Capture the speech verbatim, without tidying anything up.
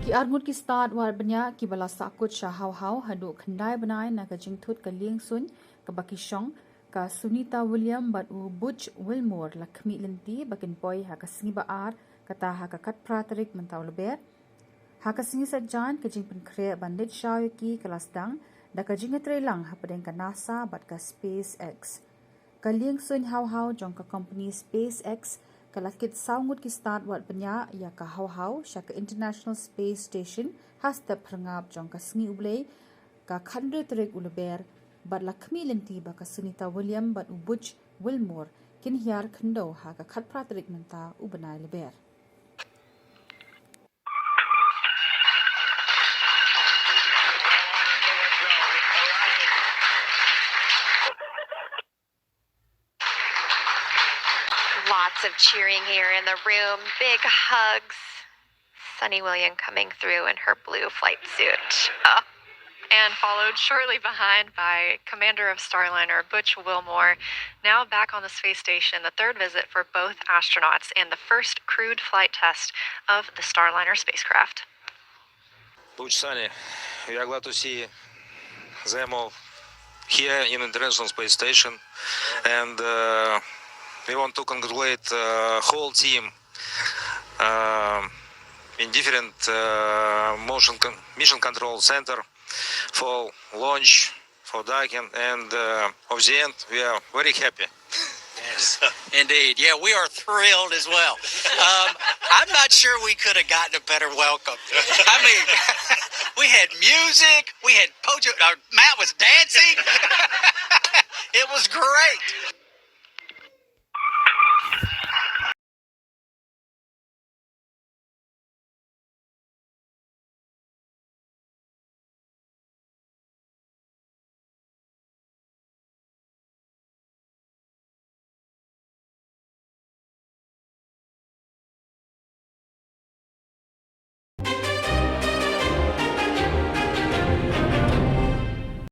Ki arngut ki stad wad bniah kiba la sahkut sha Hauhau haduh khyndai bnai na ka jingthut ka lieng suiñ kaba ki shong, ka Sunita William bad u Butch Wilmore la khmih lynti ba kin poi ha ka sngi ba ar, kata ha ka khatphra tarik mynta u Lber. Ha ka sngi Saitjaiñ ka jingpynkhreh ban leit shaw ïa ki ka la sdang da ka jingïatreilang hapdeng ka NASA bad ka SpaceX. Ka lieng suiñ Hauhau jong ka company SpaceX ka la kit saw ngut ki stad wad bniah ïa ka Hauhau sha ka International Space Station ha step phyrngap jong ka sngi U Blei, ka khathynriew tarik u Lber, bad la khmih lynti ba ka Sunita William bad u Butch Wilmore kin hiar khyndew ha ka khatphra tarik mynta u bnai Lber. Lots of cheering here in the room. Big hugs. Sonny William coming through in her blue flight suit. Oh. And followed shortly behind by Commander of Starliner Butch Wilmore, now back on the space station, the third visit for both astronauts and the first crewed flight test of the Starliner spacecraft. Butch, Sonny, we are glad to see them all here in International Space Station, and uh, we want to congratulate uh, whole team um in different uh, motion con- mission control center for launch, for docking, and uh, of the end, we are very happy. Yes, indeed. Yeah, we are thrilled as well. Um, I'm not sure we could have gotten a better welcome. I mean, we had music, we had Pojo, uh, Matt was dancing. It was great.